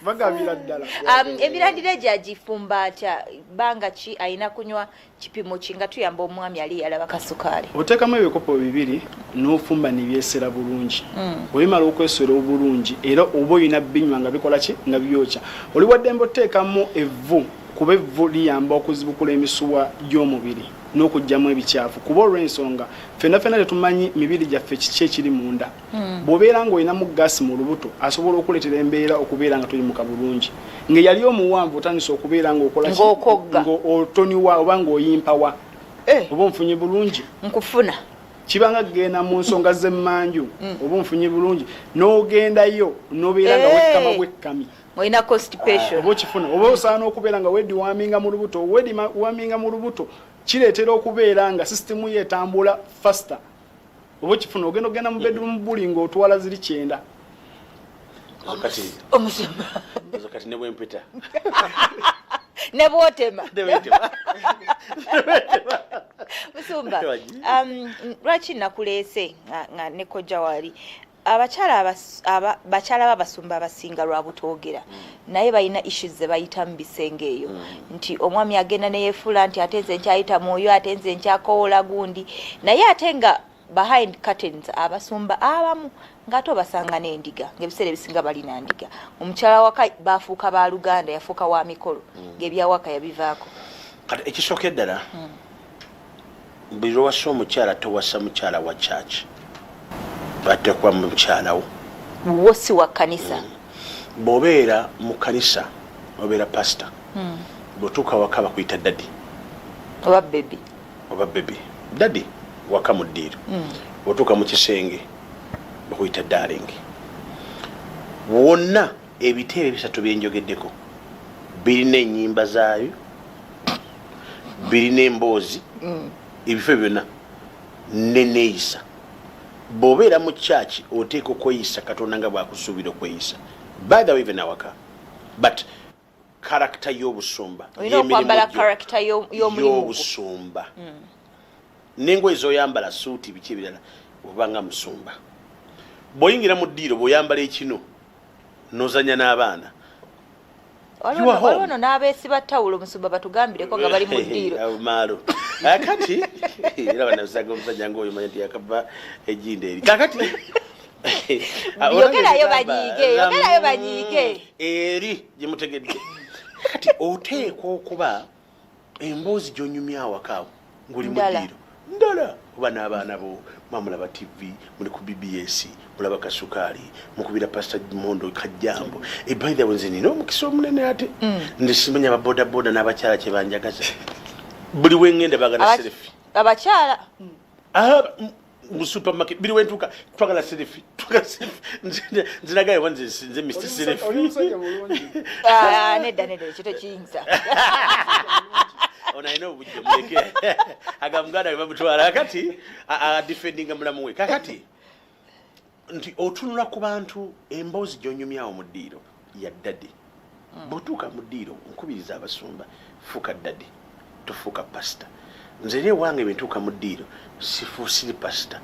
Bagabira ddala. Emirandira egyo agifumba atya? Banga ki alina kunywa? Kipimo ki nga tuyamba omwami ali yalaba Kasukaali? Oteekamu ebikopo bibiri n'ofumba nebyesera bulungi. Bwebimala okwesera obulungi, era oba olina binywa nga bikola ki, nga byokya. Oli waddembe oteekamu evvu, kuba evvu liyamba okuzibukula emisuwa gy'omubiri n'okugyamu ebikyafu, kuba olw'ensonga ffenna ffenna tetumanyi mibiri gyaffe kiki ekiri munda. Bw'obeera ng'olinamu gaasi mu lubuto, asobola okuleetera embeera okubeera nga toyimuka bulungi, ng'eyali omuwanvu otandise okubeera ng'okola ki? Ng'okogga. Ng'otoniwa oba ng'oyimpawa. Eh. Oba onfunye bulungi? Nkufuna. Kibanga kugenda mu nsonga z'emmanju, oba onfunye bulungi, n'ogendayo n'obeera nga wekkama bwekkami. Olina constipation. Oba okifuna, oba osaana okubeera nga wedeworminga mu lubuto. Wedeworminga mu lubuto kireetera okubeera nga sisitemu ye etambula faster. Oba okifuna, ogenda ogenda mu bedroom buli ng'otwala ziri 90. Ezo kati Omusumba. Ezo kati ne bwempita. Ne bwotema. Ne bwentema. Musumba, Wagi. Lwaki nakuleese nga ne kojja wali? Abakyala bakyala b'abasumba abasinga lwa butoogera, naye balina issues ze bayita mu bisenge eyo, nti omwami agenda neyefuula nti ate nze nkyayita mwoyo, ate nze nkyakowola gundi, naye ate nga behind curtains abasumba abamu ng'ate obasanga n'endiga, ng'ebiseera ebisinga balina ndiga. Omukyala waka bafuuka baluganda, yafuuka wa mikolo, ng'ebyawaka yabivaako. Kati ekisooka eddala, buli lwowasa omukyala, towasa mukyala wa church, batte kuba mukyalawo. Wo si wa kkanisa. Bw'obeera mu kanisa obeera pasita, bw'otuuka waka bakuyita daddy. Oba baby. Oba baby. Daddy waka mu ddiiro, bw'otuuka mu kisenge bakuyita darling wonna. Ebiteebe ebisatu byenjogeddeko birina enyimba zaayo, birina emboozi, ebifo byonna neneeyisa. Bw'obeera mu kyaki oteeka okweyisa Katonda nga bwakusuubira okweyisa. By the way, even awaka, but character y'obusumba, olina okwambala character y'omulimu gwo. Y'obusumba n'engoye z'oyambala, suuti, biki ebirala, oba nga musumba bw'oyingira mu ddiiro, bw'oyambala ekino n'ozanya n'abaana. You are home. Waliwo no n'abeesiba tawulo, musumba, batugambireko nga bali mu ddiiro. Awo maalo akati era banasaga omusajja ngaoyo manya nti yakava ejinda eri kakati. Yogerayo banyiige, yogerayo banyiige. Eri gyemutegedde kati oteekwa okuba emboozi gyonyumya awaka awo ng'oli mu Ndala. ddiiro ndala, oba n'abaana bo mwamulaba TV, muli ku BBS, mulaba kasukaali, mukubira Pasita Mondo kajjambo. Eh, by the way, nze nina omukisa omunene ate nze simanya ababodaboda n'abakyala kyebanjagaza. Buli wengenda bagala selfie. Abakyala? Ah, mu supermarket biri wentuuka twagala selfie, twagala selfie. Nze nagaye wa nze Mr Selfie. Oli musajja mulungi. Ah, nedda, nedda, ekyo tekiyinza. Ono alina obujja, muleke aga muganda we bamutwala kakati adefendinga mulamu we. Kakati nti otunula ku bantu, emboozi gyonyumyawo mu ddiiro ya daddy. Bw'otuuka mu ddiiro, nkubiriza abasumba, fuuka daddy, tofuuka pasita. Nze era ewange bwe ntuuka mu ddiiro siri pasita,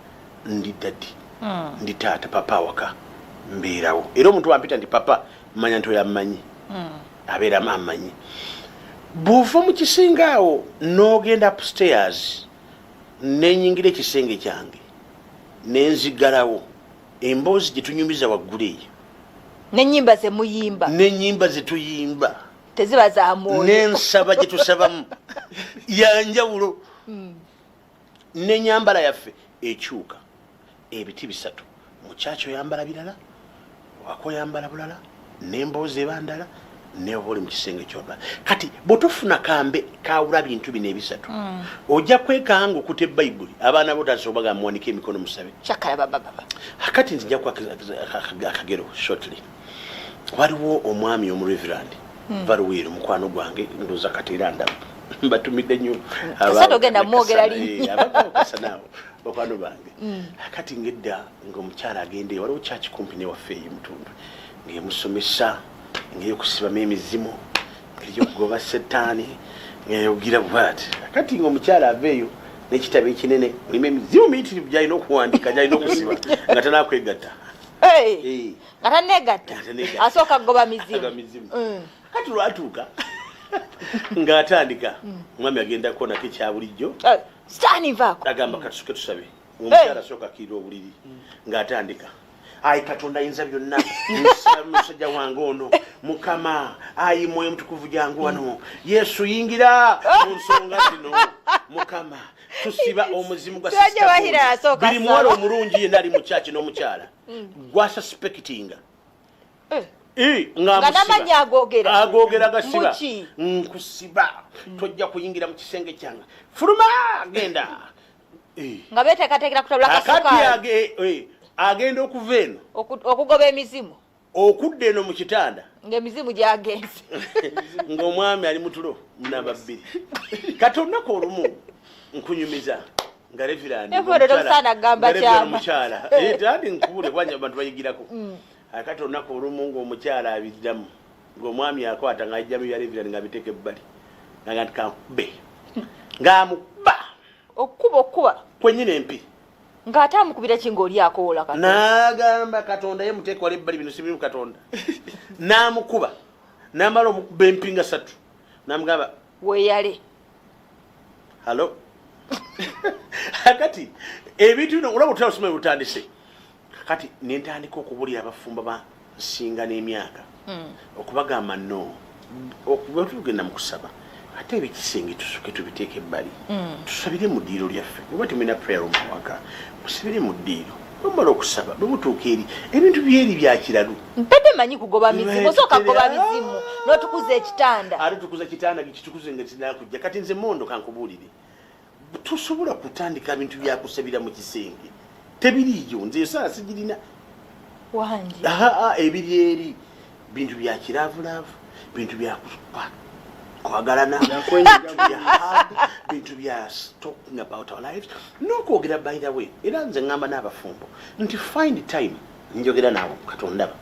ndi daddy, ndi taata, papa awaka mbeerawo. Era omuntu wampita nti papa, manya nti oyo ammanyi, abeeramu amanyi. Bw'ova mu kisenge awo n'ogenda upstairs, nenyingira ekisenge kyange nenzigalawo, emboozi gye tunyumiza waggulu eyo N'ennyimba ze muyimba n'ennyimba ze tuyimba teziba za mwoyo. N'ensaba gye tusabamu yanjawulo, n'enyambala yaffe ekyuka. Ebiti bisatu: mu kyaki oyambala birala, waka oyambala bulala, n'emboozi eba ndala, neoba oli mu kisenge kyoba. Kati bw'otofuna kambe kawula bintu bino ebisatu, ojja kwekanga okuta ebayibuli, abaana bo tandisa obaga muwanike emikono musabe. Kyakala babababa. Kati nzija kuwa akagero shortly. Waliwo omwami omureverand Valuwiro, mukwano gwange, ndowooza kati era ndaba mbatumidde nnyo. Kasana ogenda mwogera linnya. Kasanaawo bakwano bange. Kati ngedda ngaomukyala agenda eyo, waliwo kyaki kumpi newaffe eyo mutundu, ng'emusomesa engeri yokusibamu emizimu, engeri yokugoba setaani, ng'eyogira bwati. Kati ngaomukyala ava eyo n'ekitabo ekinene mulimu emizimu miyitirivu gyalina okuwandika, gyalina okusiba nga tanakwegatta. Hey, nga tanegatta. Nga tanegatta. Asooka kugoba mizimu. Aga mizimu. Kati lwatuuka ng'atandika, omwami agenda kukonako ekya bulijjo. Eh, sitaani nvaako. Agamba katusuke tusabe. Omukyala asooka akkirira obuliri ng'atandika, "Ayi Katonda ayinza byonna, nsaba musajja wange ono, Mukama, ayi Mwoyo Mutukuvu, jangu wano, Yesu yingira mu nsonga zino, Mukama, tusiba omuzimu gwa Sirajja Sister Bahira Gundi." asooka Buli muwala asaba. omulungi yenna ali mu kyaki n'omukyala gwasuspectinga. Eh, Eh, nga ng'amusiba. n'amannya agoogera. Agoogera gasiba. Muki? "Nkusiba, tojja kuyingira mu kisenge kyange, fuluma, genda." Eh. Nga beteekateekera kutabula Akati kasukaali. Agenda okuva eno Okugoba emizimu. Okudda eno mu kitanda ng'emizimu gyagenze. Ng'omwami ali mutulo munamba 2. Kati olunaku olumu nkunyumiza nga reverend Evodo tosaana kugamba kyama. Omukyala andi nkubule kubanja abantu bayigirako. Akati olunaku olumu ng'omukyala abiddamu, ng'omwami akwata ng'ajjamu bya reverend ng'abiteeka ebbali, nga nti kankube, ng'amukuba. Okukuba, okukuba. Kwenyini empi. Ng'ate amukubira ki ng'oli akoola Katonda? N'agamba Katonda ye muteeka wali ebbali, bino sibirimu Katonda. N'amukuba, n'amala omukuba empi nga 3, n'amugamba, "Weeyale." Halo, akati ebintu bino olaba otala osoma butandise. Kati nentandika okubulira abafumba ba nsinga n'emyaka, okubagamba no okuba tugenda mu kusaba, ate ebikisenge tusuke tubiteeke ebbali, tusabire mu ddiiro lyaffe. Oba temulina prayer room awaka, musabire mu ddiiro. Bwemumala okusaba, bwe mutuuka eri ebintu byeri bya kiralu. Mpedde manyi kugoba mizimu, osooka kugoba mizimu n'otukuza ekitanda. Ate tukuza kitanda kitukuze nga tinakujja. Kati nze Mondo kankubuulire, tosobola kutandika bintu byakusabira mu kisenge, tebiriiyo. Nze esaala sigirina. Wangi. Aa, ebiri eri. Bintu bya kilaavulaavu, bintu bya kwagalana, bintu bya talking about our lives n'okwogera. By the way, era nze ŋŋamba n'abafumbo nti find time, njogera naawe Katondaba,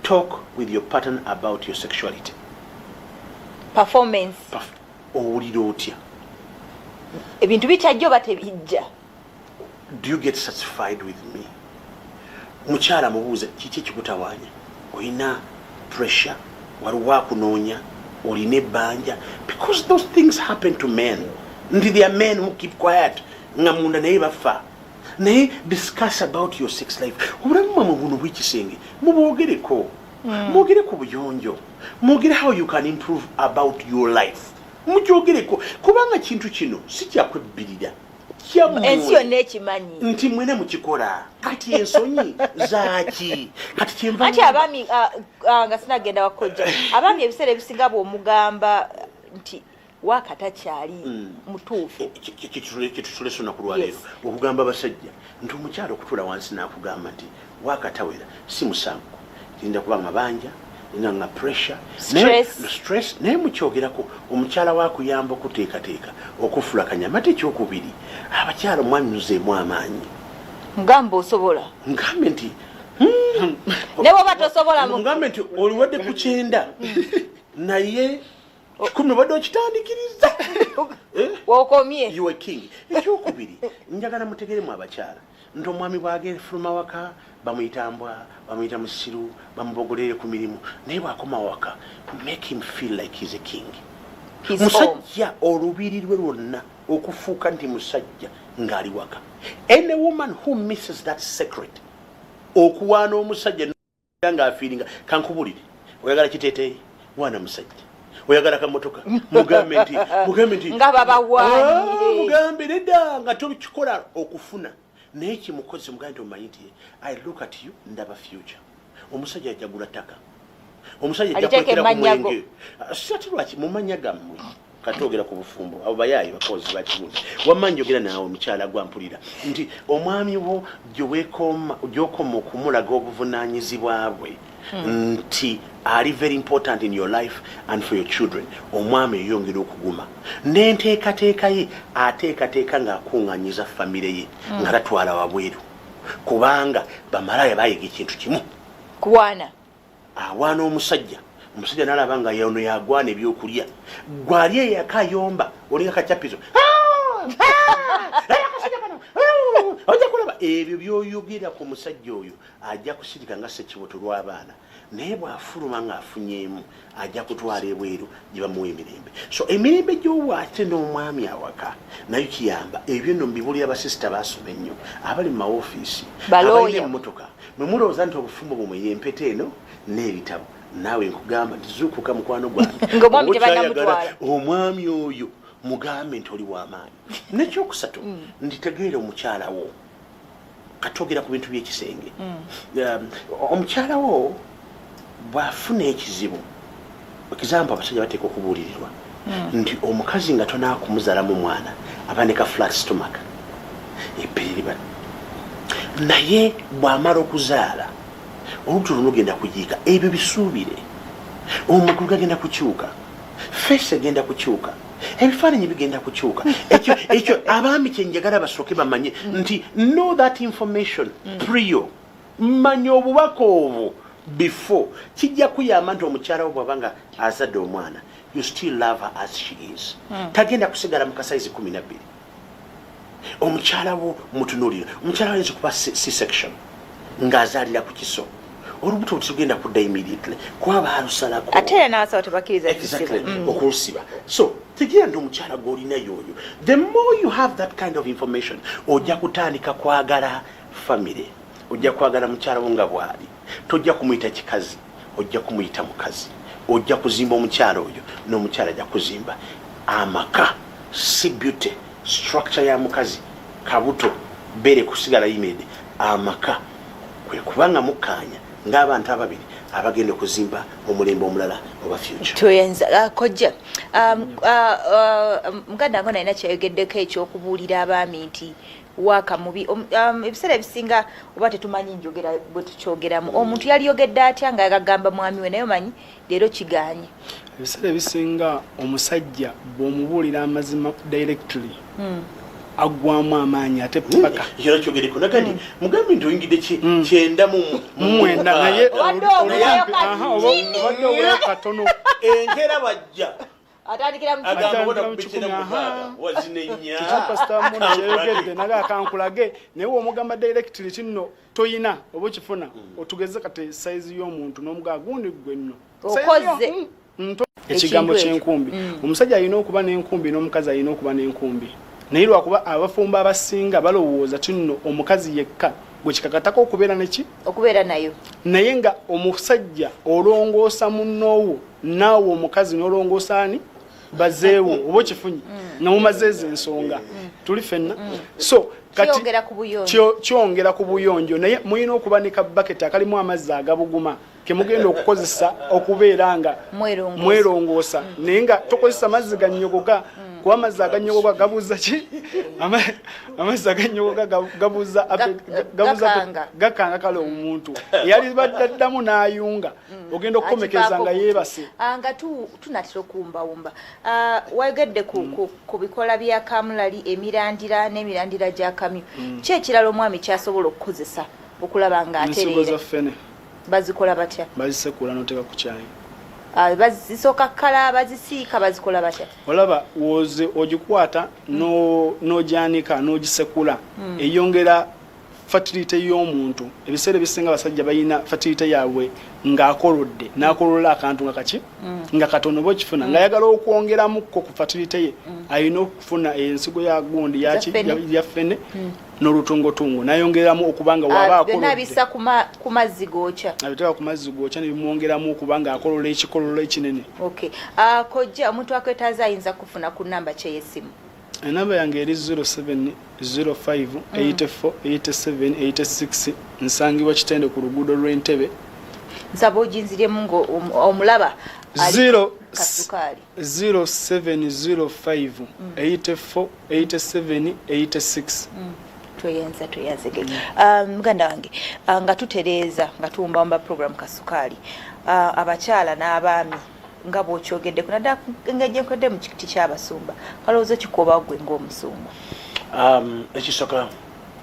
talk with your partner about your sexuality. Performance. Owulira otya? Ebintu bikyajja oba tebijja? Do you get satisfied with me? Mukyala mubuuze, kiki ekikutawaanya? Olina pressure? Waliwo akunoonya? Olina ebbanja? Because those things happen to men, nti there are men who keep quiet nga munda naye bafa. Naye discuss about your sex life, obulamu bwamwe buno bwekisenge mubwogereko. Mwogere ku buyonjo, mwogere how you can improve about your life, mukyogereko, kubanga kintu kino si kyakwebbirira. Ensi yonna ekimanyi. Nti mwene mukikola, kati ensonyi zaki? Kati kyenva Anti abaami, nga sinagenda wakojja, abaami ebiseera ebisinga bw'omugamba nti waaka takyali mutuufu. Kitutulese olunaku lwaleero okugamba abasajja nti omukyala okutuula wansi n'akugamba nti waakatawera si musango, kiyinza kuba mabanja nga nga pressure. Stress. Stress, naye mukyogerako, omukyala wakuyamba okuteekateeka okufulakanya amata. Ekyokubiri, abakyala, omwami muzeemu amaanyi. Ngamba osobola. Ngambe nti Ne bwoba tosobola ngambe nti oliwadde ku 90, naye 10 obadde okitandikiriza. Eh? Wokomye. You are king. Ekyokubiri, njagala mutegeremu abakyala nti omwami bwagefuluma waka bamuyita mbwa, bamuyita musiru, bamubogolere ku mirimu, naye bwakoma waka, make him feel like he's a king. He's home. Musajja olubiri lwe lwonna okufuuka nti musajja ng'ali waka. Any woman who misses that secret, okuwaana omusajja ng'afeelinga, kankubulire, oyagala kiteeteeyi, waana musajja. Oyagala kamotoka, mugambe nti Nga babawaanire. Ah, mugambe nedda nga tokikola okufuna, naye kimukozi, mugambe nti omanyi nti I look at you, ndaba future. Omusajja ajja gula ttaka, omusajja ajja Aliteeka kulekera ku emmannya go. mwenge. Ah, si ate lwaki mu mannya gammwe? Katwogera ku bufumbo, abo bayaayi bakozi bakibuuzi. Wamma njogera naawe omukyala gwampulira nti omwami wo gyokoma okumulaga obuvunaanyizibwa bwe nti ali very important in your life and for your children, omwami eyongera okuguma n'enteekateeka ye, ateekateeka ng'akuŋŋanyiza famire ye, nga tatwala wabweru, kubanga bamalaya bayiga ekintu kimu. Kuwaana. Awaana omusajja, omusajja nalaba nga yono yagwana ebyokulya, gwali eyaka ayomba olinga kacapizo. Ojja kulaba ebyo byoyogera ku musajja oyo, ajja kusirika nga sekiboto lw'abaana, naye bw'afuluma ng'afunyeemu ajja kutwala ebweru gye bamuwa emirembe. So emirembe gy'owaate n'omwami awaka nayo kiyamba. Ebyo nno mbibulira basisita basoma ennyo abali mu mawofiisi, Balooya. abalina emmotoka. Mwe mulowooza nti obufumbo bumwe yempeta eno n'ebitabo, naawe nkugamba nti zuukuka, mukwano gwange. Ng'omwami Oba tebannamutwala. okyayagala omwami oyo, mugambe nti oli w'amaanyi. Nekyokusatu, nti tegeera omukyala wo. Katwogera ku bintu by'ekisenge. Omukyala wo bw'afuna ekizibu, example, abasajja bateeka okubuulirirwa nti omukazi nga tonaakumuzalamu mwana aba ne ka flat stomach, ebbiri, naye bw'amala okuzaala olubuto luno lugenda kuyiika. Ebyo bisuubire, omagulu gagenda kukyuka, face egenda kukyuka, ebifaananyi bigenda kukyuka. Ekyo abaami kyenjagala basooke bamanye nti know that information prior, manya obubaka obwo before, kijja kuyamba nti omukyala wo bwaba nga azadde omwana, you still love her as she is. Tagenda kusigala mu kasayizi 12. Omukyala wo mutunuulira, omukyala wo ayinza okuba C-section ng'azaalira ku kiso, olubuto tugenda kudda immediately kuba baalusalako. Ate era n'abasawo tebakkiriza. Exactly, kisiba. Okulusiba. So tegeera nti omukyala gw'olina yoyo, the more you have that kind of information, ojja kutandika kwagala family, ojja kwagala mukyala wo nga bw'ali. Tojja kumuyita kikazi, ojja kumuyita mukazi. Ojja kuzimba omukyala oyo, n'omukyala ajja kuzimba amaka. Si beauty structure ya mukazi, kabuto, bere kusigala yimiridde. Amaka kwe kubanga mukkaanya ng'abantu ababiri abagenda okuzimba omulembe omulala oba future. Toyenza, kojja, muganda wange nalina kyayogeddeko ekyokubuulira abaami nti Waaka mubi. Ebiseera ebisinga oba tetumanyi njogera bwe tukyogeramu. Omuntu yaliyogedde atya nga yagagamba mwami we, naye omanyi leero kiganye. Ebiseera ebisinga omusajja bw'omubuulira amazima directly, aggwamu amaanyi ate paka Ekyo kyogereko nagandi, mugambe nti oyingidde 95 9, naye Obadde obulayo Aha, obadde obulayo katono. Enkeera bajja Atandikira mu agamba Atandikira bona mu ku 100 100, aha. Wazinenya. Kiki Pasita Muno kyeyogedde naga akankulage, naye womugamba directly kinno toyina oba okifuna, otugeze kati size y'omuntu n'omugaa gundi gwe nno Okoze. Ekigambo Ekintu ekyo. ky'enkumbi, omusajja alina okuba n'enkumbi n'omukazi alina okuba n'enkumbi, naye lwakuba abafumbo abasinga balowooza ti nno omukazi yekka gwe kikakatako okubeera neki Okubeera nayo. Naye nga omusajja olongoosa munnoowo, naawe omukazi n'olongoosa ani bazeewo, oba okifunye nga mumaze ezo ensonga tuli ffenna. So kati Kyongera ku buyonjo. Kyongera ku buyonjo, naye mulina okuba ne kabaketi akalimu amazzi agabuguma kemugenda okukozesa okubeera nga Mwerongoosa. mwerongoosa, naye nga tokozesa mazzi ganyogoga, kuba amazzi aganyogoga gabuza ki? Amazzi aganyogoga gabuza gabuza Gakanga. Gakanga. Kale omuntu eyali badde addamu n'ayunga ogenda okukomekeza nga Akivaako. yeebase. Ah, nga tunatera okuwumbawumba. Ah, wayogedde ku bikola bya kamulali, emirandira n'emirandira gya kamyu. Ki ekirala omwami kyasobola okukozesa okulaba nga Ensigo atereera? za ffene. Bazikola batya? Bazisekula n'oteeka ku kyayi. Ah, bazisooka kala, bazisiika, bazikola batya? Olaba woze ogikwata n'ogyanika n'ogisekula, eyongera fertility y'omuntu. Ebiseera ebisinga abasajja balina fertility yaabwe ng'akolodde n'akolola akantu nga kaki nga katono, oba okifuna ng'ayagala okwongeramukko ku fertility ye, alina okufuna ensigo ya gundi yaki Za ffene. Ya ffene n'olutungotungo n'ayongeramu okuba nga waba Ah, byonna akolodde abissa ku mazzi gookya? Abiteeka ku mazzi gookya ne bimwongeramu okuba ng'akolola ekikololo ekinene. Okay. Ah, kojja, omuntu akwetaaza ayinza kufuna ku namba ki ey'essimu? Enamba yange eri 0705 84 87 86. Nsangibwa Kitende ku luguudo lw'Entebe. Nsaba oginziremu nga omulaba ali kasukaali. 0705 84 87 86. Tweyanza, tweyanzege. Muganda wange, nga tutereeza, nga tuwumbawumba program Kasukaali, abakyala n'abaami nga bw'okyogeddeko naddala engeri gyenkodde mu kiti ky'abasumba, kalowoozo kikuba gwe ng'omusumba? Ekisooka,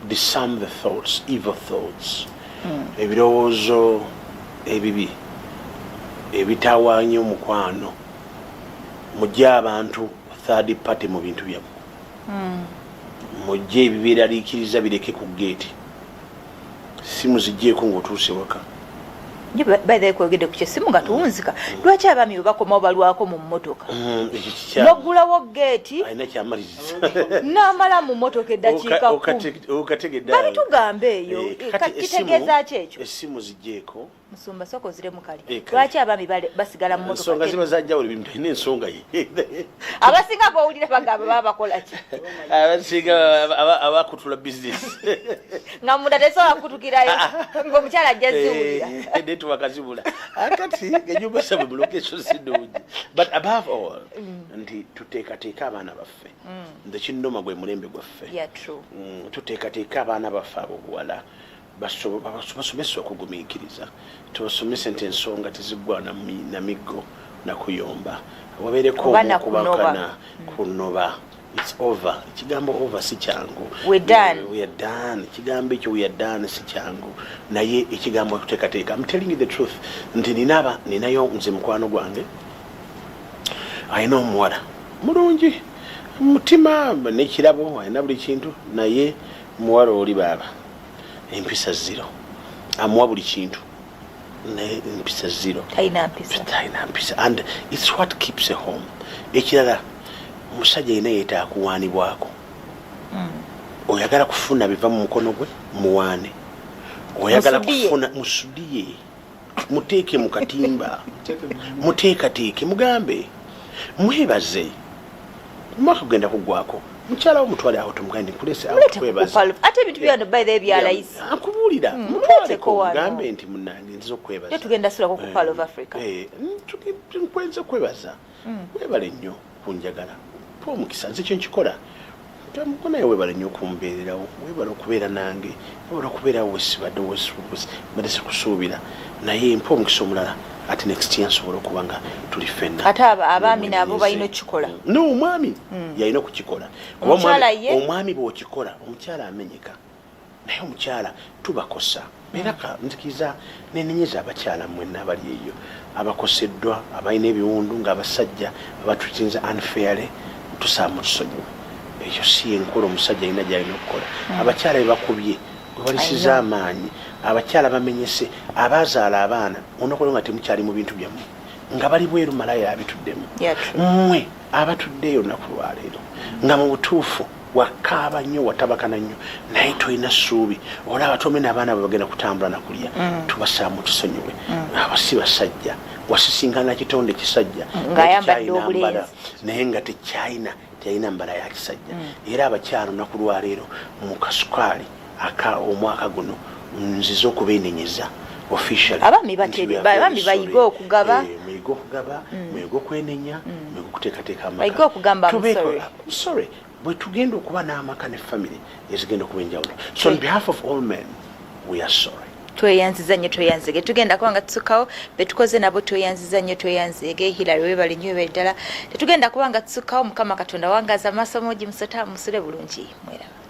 disarm the thoughts, evil thoughts, ebirowoozo ebibi ebitawaanya omukwano. Mujje abantu third party mu bintu byammwe, mujje ebibeeraliikiriza bireke ku geeti, si muzigyeeko ng'otuuse waka. By the way, kwogedde ku kyessimu nga tuwunzika, lwaki abaami bwe bakomawo balwako mu mmotoka? Ekyo kikyamu. N'oggulawo geeti Alina kyamaliriza. N'amala mu mmotoka eddakiika 10. Okategedde. Babitugamba eyo. Kati Kitegeeza ki ekyo? Essimu zigyeeko. Musumba, sooka oziremu kali. Kale. Lwaki abaami basigala mu Ensonga mmotoka? ziba zanjawulo, ebintu alina ensonga ye. Abasinga bawulira bagamba baba bakola ki? Abasinga abakutula bizinesi. Nga munda tesobola kutukirayo ng'omukyala ajja ziwulira. Network zibula akati enyumba zabwe mu location si nnungi. But above all, nti tuteekateeka abaana baffe. Nze kinnuma gwe mulembe gwaffe. Yeah, true. Tuteekateeka abaana baffe abo buwala, basomese okugumiikiriza, tubasomese nti ensonga teziggwa na miggo nakuyomba, wabeereko Oba na kunoba. okubakana kunoba. It's over. Ekigambo over si kyangu. We're done. We are done. Ekigambo ekyo we are done si kyangu, naye ekigambo okuteekateeka, I'm telling you the truth nti ninaba ninayo nze mukwano gwange alina omuwala mulungi mutima nekirabo, alina buli kintu, naye muwala oli baaba empisa zero. Amuwa buli kintu naye empisa zero. Talina mpisa. Talina mpisa, and it's what keeps a home. Ekirala, omusajja yina yeetaaga kuwaanibwako. Oyagala kufuna biva mu mukono gwe, muwaane. Oyagala Musudiye. kufuna, musudiye, muteeke mu katimba, muteekateeke, mugambe, mwebaze. Omwaka gugenda kuggwako, mukyala wo mutwale awo, tumugambe nti nkulese awo, Muleete ku twebaze. Ate ebintu byano by the way byalayisi. Nkubuulira, Muleeteko mutwaleko, wano. mugambe nti munange nziza okwebaza. Ye tugenda sulako ku Pearl of Africa. Eh, nkwenza kwebaza, webale nnyo kunjagala, pa omukisa. Nze kyo nkikola. Naye webale nnyo okumbeererawo, webale okubeera nange, webale okubeerawo wesibadde mbadde sikusuubira, naye mpa omukisa omulala ate next year nsobola okuba nga tuli ffenna. Ate abaami nabo balina okukikola. No, omwami yalina okukikola. Kuba omwami bw'okikola omukyala amenyeka, naye omukyala tubakosa. Era nzikiriza nenenyeza abakyala mwenna abali eyo abakoseddwa, abalina ebiwundu ng'abasajja abatreatinze unfairly, tusaba mutusonyiwe. Ekyo si enkola omusajja alina gyalina okukola. Abakyala bebakubye gwe balisiza amaanyi, abakyala bamenyese, abazaala abaana onakola nga temukyali mu bintu byammwe, nga bali bweru malaya abituddemu. Mmwe abatuddeeyo olunaku lwaleero nga mu butuufu wakaaba nnyo, watabakana nnyo, naye tolina ssuubi, olaba tomena abaana bwe bagenda kutambula nakulya, tubasaba mutusonyiwe. Abo si basajja. Wasisinkana kitonde kisajja ng'ayambadde obulenzi. Naye nga tekyalina, teyalina mbala ya kisajja. Era abakyala olunaku lwaleero mu kasukaali aka omwaka guno nzize okubenenyeza officially. Abaami nti we are very abaami bayige sorry. Okugaba. Muyige okugaba, muyige okwenenya, muyige okuteekateeka amaka. Bayige okugamba, "I'm sorry." I'm sorry. Bwe tugenda okuba n'amaka ne family ezigenda okuba enjawulo. So on behalf of all men, we are sorry. Tweyanziza nnyo, tweyanzige. Tugenda kuba nga tusukkawo betukoze nabo. Tweyanziza nnyo, tweyanzige. Hilary, webale nnyo, webale ddala. Tetugenda kuba nga tusukkawo. Mukama Katonda wangaza amaaso mogi musota musule bulungi, mweraba.